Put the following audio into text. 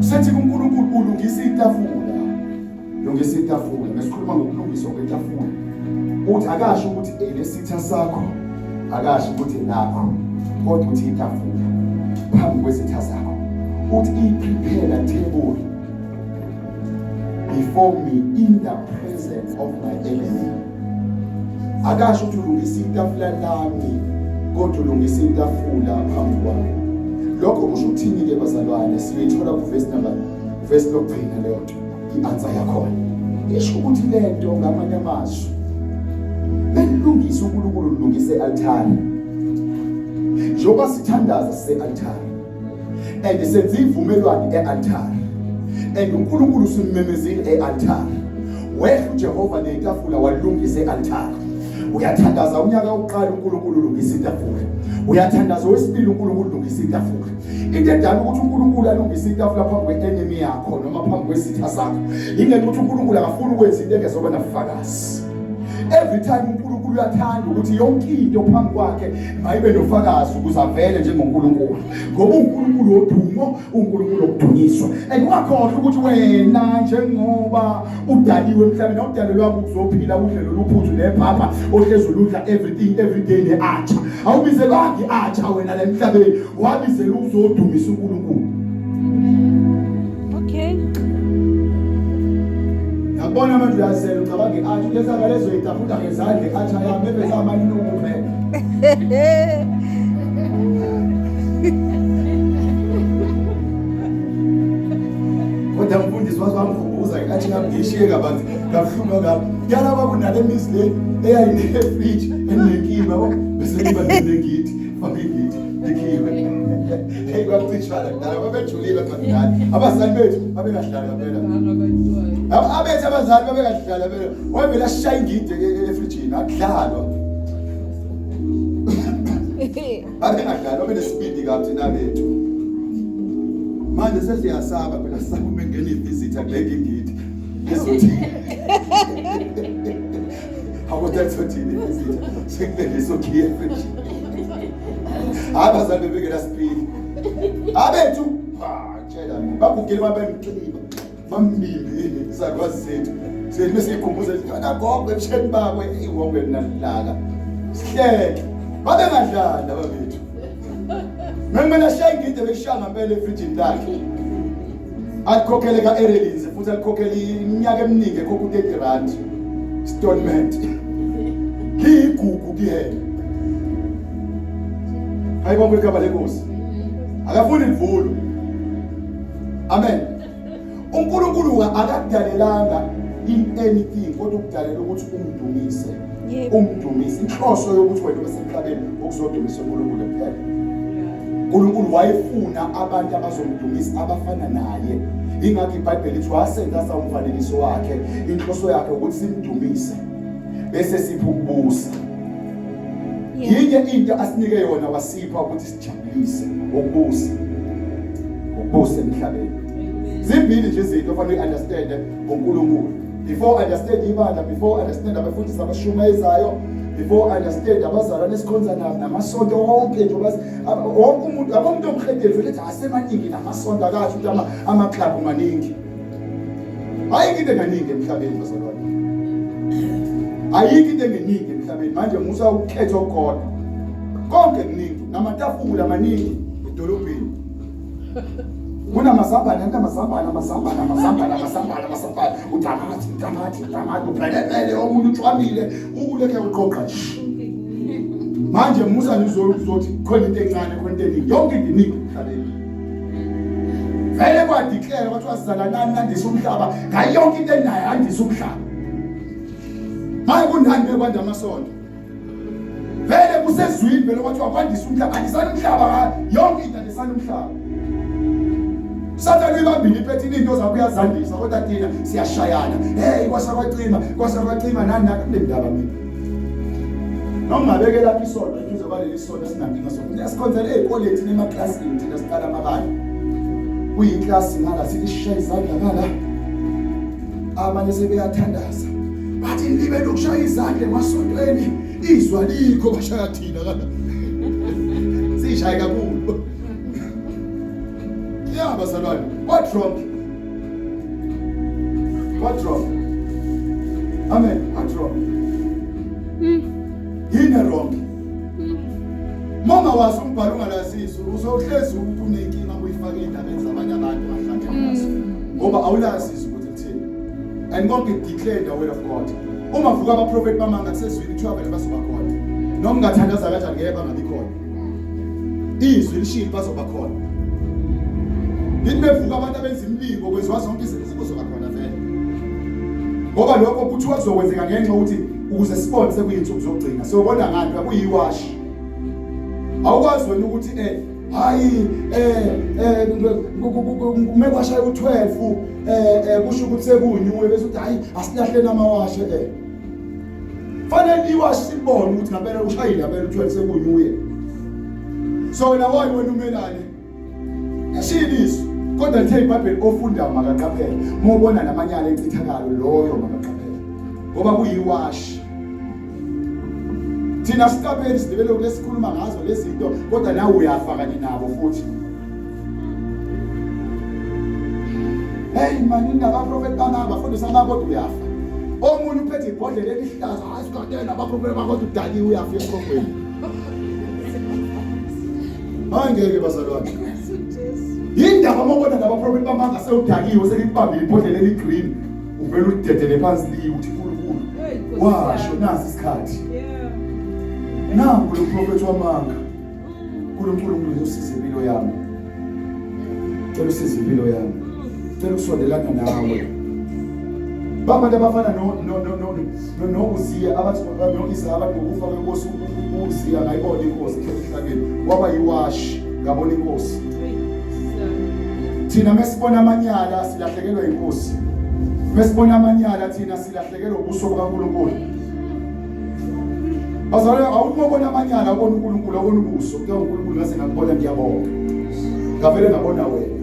Sethi kuNkulunkulu ulungisa itafula. Lungisa itafula. Mesikhuluma ngokulungiswa kwetafula. Uthi akasho ukuthi elesitha sakho, akasho ukuthi lakho, kodwa uthi itafula phambi kwezitha zakho. Uthi i-prepare table before me in the presence of my enemy. Akasho ukuthi ulungisa itafula lami, kodwa ulungisa itafula phambi kwami. Lokho kusho ukuthini ke bazalwane? Siyoyithola kuvesi number verse lokugcina leyo nto, i-answer yakhona. Isho ukuthi lento ngamanye amazwi belungisa uNkulunkulu ulungise i-altare. Njengoba sithandaza sise-altare and senza ivumelwano e-altare and uNkulunkulu usimemezile e-altare. Wehla uJehova netafula walungisa e-altare. Uyathandaza unyaka wokuqala uNkulunkulu ulungisa itafula. Uyathandaza wesibili uNkulunkulu ulungisa itafula. Into edala ukuthi uNkulunkulu alungise itafula phambi kwe-enemy yakho noma phambi kwesitha sakho ingenxa ukuthi uNkulunkulu akafuni ukwenza into engezoba nabufakazi. Every time uNkulunkulu uyathanda ukuthi yonke into phambi kwakhe mayibe nofakazi ukuze avele njengoNkulunkulu, ngoba uNkulunkulu wodumo, uNkulunkulu wokudunyiswa. And ungakhohlwa ukuthi wena njengoba udaliwe emhlabeni awudalelwanga ukuzophila udle lolu phuthu nephapha ohlezi uludla everything every day ne-atsha. Awubizelwanga i-atsha wena la emhlabeni, wabizelwa ukuzodumisa uNkulunkulu. Okay. Yabona manje uyazela ucabanga i-atsha uletha ngalezo itafula ngezandla i-atsha yami ebese amanuku kuphela. Kodwa mfundisi waze wangikhumbuza i-atsha yami ngiyishiye kabanzi kabuhlungu kangaka. Yala kwakunale mizi le eyayine-fridge enenkinga yabo bese kuba nengithi fake ingithi ikhiwe. Hey kwakucishwana kudala babejulile kudala. Abazali bethu babengadlali ngempela. Abethu abazali babengadlali ngempela. Wayevele ashaye ingidi efrijini akudlalwa. Babengadlali babenesibindi kabi thina bethu. Manje sesiyasaba phela saba uma ngena i-visitor kuleke ingidi. Izothi Awuthi athothini i-visitor sekulengisa ukhiye efrijini. Hayi abazali bebekela sibili. Abethu ha tshela bagugile babemxhiba. Bambimbi isakwazi sethu. Sethu bese ikhumbuza ukuthi kana gogo ebusheni bakwe iwonke nalilaka. Sihleke. Babengadlali laba bethu. Ngimele ashaye ingide bekushaya ngempela efrijini lakhe. Alikhokhele ka-Erelins futhi alikhokhele iminyaka eminingi ekhokha u-30 rand installment. Liyigugu kuyena. Ayibonke igama lenkosi. Akafuni livulo. Amen. uNkulunkulu akakudalelanga in anything kodwa ukudalela ukuthi umdumise. Umdumise. Inhloso yokuthi wena ube semhlabeni ukuzodumisa uNkulunkulu kuphela. uNkulunkulu wayefuna abantu abazomdumisa abafana naye. Ingakho iBhayibheli lithi wasenza sawumfanekiso wakhe. Inhloso yakhe ukuthi simdumise bese sipha ukubusa. Yinye into asinike yona wasipha ukuthi sijabulise ukubusa. Ukubusa emhlabeni. Zimbili nje izinto ofanele understand ngoNkulunkulu. Before understand ibandla, before understand abafundisi abashumayezayo, before understand abazalwane esikhonza nabo namasonto wonke nje wonke umuntu yabo umuntu omhedeli vele ethi asemaningi namasonto akasho ukuthi ama-club maningi. Ayikho into enganingi emhlabeni bazalwane. Ayikho into engeningi emhlabeni. Manje musa ukukhetha okukodwa. Konke kuningi namatafula maningi edolobheni. Kunamazambane, amazambane, amazambane, amazambane, amazambane, amazambane. Utamati, utamati, utamati, ubhelepele omunye utshwamile, ukulekhe uqoqa nje. Manje musa nizothi khona into encane, khona into eningi. Yonke into iningi emhlabeni. Vele kwadeclare kwathiwa sizalanani nandisa umhlaba, ngayo yonke into enayo andisa umhlaba. Hayi kunani bekwanda amasonto. Vele kusezwini vele kwathiwa kwandisa umhlaba, andisani umhlaba yonke into andisani umhlaba. Sathane uyibambile iphethe into zakho uyazandisa kodwa thina siyashayana. Hey kwasa kwacima, kwasa kwacima nani nani kunendaba mina. Noma ungabeke lapha isonto eduze kwaleli sonto sinankinga sonke. Sikhonzele ey'koleni thina emaklasini thina siqala amabala. Kuyiklasi ngala sithi sishaye izandla ngala. Abanye sebeyathandaza. Bathi libele ukushaya izandla emasontweni izwa likho bashaya thina kana. Sishaye kakhulu. Ya bazalwane. What wrong? What wrong? Amen. What wrong? Yini wrong? Mama wazi umbhalo ungalazisi uzohlezi unenkinga uyifake endabeni zabanye abantu ongahlangene nazo. Ngoba awulazi izwi ukuthi lithini. And konke declare the word of God. Uma vuka abaprofeti bamanga kusezwini kuthiwa vele bazoba khona. Noma ungathandaza kanjani ngeke bangabi khona. Izwi lishilo bazoba khona. Yithi bevuka abantu abenza imilingo kwenziwa zonke izinto zizoba khona vele. Ngoba lokho kuthiwa kuzokwenzeka ngenxa ukuthi ukuze sibone sekuyinsuku zokugcina. Siyobona ngani kuyiwashi. Awukwazi wena ukuthi hayi kume kwashaya u12 kusho ukuthi sekunyuwe bese uthi hayi asilahleni amawashe Fanele iwashi sibone ukuthi ngempela ushayile ngempela u12 sekunyuye. So wena why wena umelane? Yashilo kodwa lithe iBhayibheli ofundayo makaqaphele. Uma ubona namanyala echithakalo loyo makaqaphele. Ngoba kuyiwashi. Thina siqaphele sidibele kulesikhuluma ngazo lezi zinto kodwa nawe uyafa kanye nabo futhi. Hey man indaba abaprofeti bamanga bafundisa amanga kodwa uyafa. Omunye uphethe ibhodlela elihlaza hayi sikadela abaprofeti bamanga kodwa udakiwe uyafa esikhogweni. Hayi ngeke bazalwane. Yindaba mawubona nabaprofeti bamanga sewudakiwe selikubambile ibhodlela eligreen uvela ulidedele phansi liyi uthi uNkulunkulu washo nasi isikhathi. Nangu lo profeti wamanga. uNkulunkulu usize impilo yami. Cela usize impilo yami. Cela ukusondelana nawe. Babantu abafana no no no no no no Uziya abathi no Isaya abathi ngokufa kwenkosi uZiya ngayibona inkosi ehlakeni waba yiwashi ngabona inkosi. Thina mesibona amanyala silahlekelwa inkosi. Mesibona amanyala thina silahlekelwa ubuso bukaNkulunkulu. Bazalwane awuthi ubona amanyala ubona uNkulunkulu awubona ubuso. Kuya uNkulunkulu ngaze ngakubona ngiyabonga. Ngavele ngabona wena.